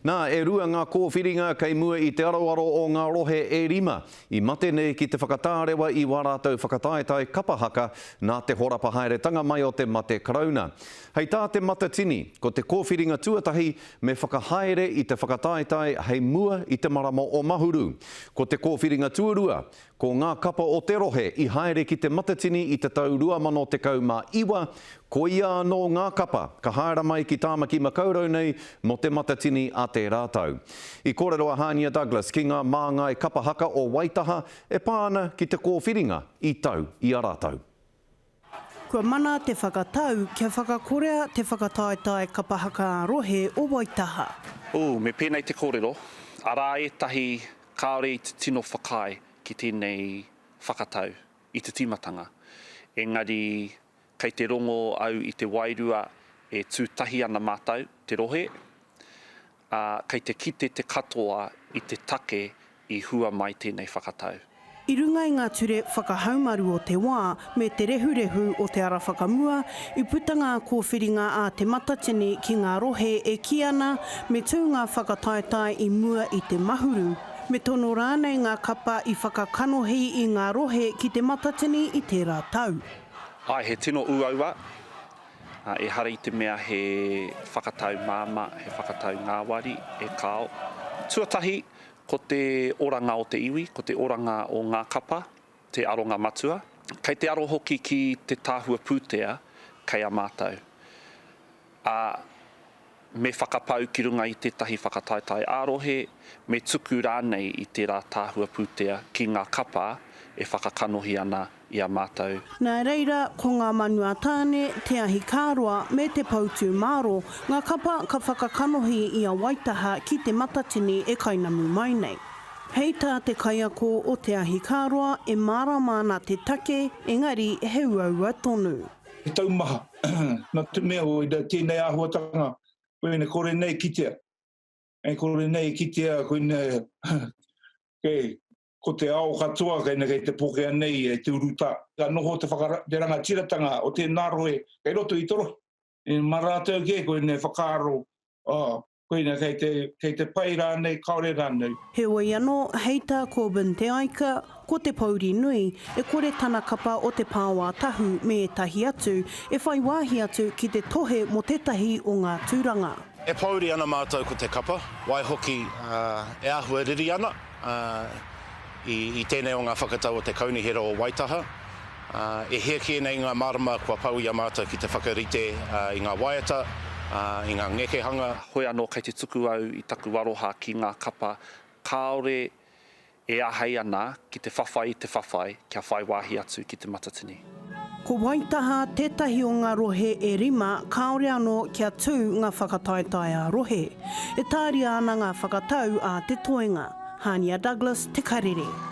Nā, e rua ngā kōwhiringa kei mua i te aroaro o ngā rohe e rima i mate nei ki te whakatārewa i wā rātou whakataetae kapa haka nā te horapa haeretanga mai o te mate Karauna. Hei tā Te Matatini, ko te kōwhiringa tuatahi me whakahaere i te whakataetae hei mua i te marama o Mahuru. Ko te kōwhiringa tuarua, Ko ngā kapa o te rohe i haere ki Te Matatini i te tau 2019, koia anō ngā kapa ka haera mai ki Tāmaki Makaurau nei mō Te Matatini a tērā tau. I kōrero a Hānia Douglas ki ngā māngai kapa haka o Waitaha e pā ana ki te kōwhiringa i tau i a rātou. Kua mana te whakatau kia whakakorea te whakataetae kapa haka ā-rohe o Waitaha. Ooh, me pēnei te kōrero, arā ētahi kāore i te tino whakaae ki tēnei whakatau i te tīmatanga. Engari kei te rongo au i te wairua e tū tahi ana mātou, te rohe, ā, kei te kite te katoa i te take i hua mai tēnei whakatau. I runga i ngā ture whakahaumaru o te wā me te rehurehu o te ara whakamua, i puta ngā kōwhiringa a Te Matatini ki ngā rohe e kī ana me tū ngā whakataetae i mua i te Mahuru, me tono rānei ngā kapa i whakakanohi i ngā rohe ki Te Matatini i tērā tau. Āe, he tino uaua, Ehara i te mea he whakatau māmā, he whakatau ngāwari, e kāo. Tuatahi, ko te oranga o te iwi, ko te oranga o ngā kapa, te aronga matua. Kei te aro hoki ki te tahua pūtea kei a mātou. Ā, me whakapau ki runga i tētahi whakataetae ā-rohe, me tuku rānei i tērā tahua pūtea ki ngā kapa e whakakanohi ana i a mātou. Nā reira, ko Ngā Manu a Tāne, Te Ahi Kāroa me Te Poutūmāro ngā kapa ka whakakanohi i a Waitaha ki Te Matatini e kainamu mai nei. Hei tā te kaiako o Te Ahi Kāroa, e mārama ana te take, engari he uaua tonu. He taumaha, nā te mea o tēnei āhuatanga, koina kore nei kitea. E kore nei kitea, koina, kei, ko te ao katoa kei, kei te pokea nei e te urutā. Ka noho te, whakara, te rangatiratanga o tēnā rohe kei roto i te rohe. E, mā rātou kē koina e whakaaro, oh, Koina kei te, kei te pai rānei, kāore rānei. Heoi anō, hei tā Corbyn Te Aika, ko te pouri nui, e kore tana kapa o Te Pao-ā-Tahu me ētahi atu e whai wāhi atu ki te tohe mō tētahi o ngā tūranga. E pōuri ana mātou ko te kapa, waihoki e āhua riri ana i tēnei o ngā whakatau o te Kaunihera o Waitaha. E hia kē nei ngā marama kua pau i a mātou ki te whakarite i ngā waiata, i ngā ngekehanga. Hoi anō kei te tuku au i taku aroha ki ngā kapa kāore e āhei ana ki te whawhai i te whawhai kia whai wāhi atu ki Te Matatini. Ko Waitaha tētahi o ngā rohe e rima kāore anō kia tū ngā whakataetae ā-rohe. E tāria ana ngā whakatau a te toenga. Hānia Douglas, Te Karere.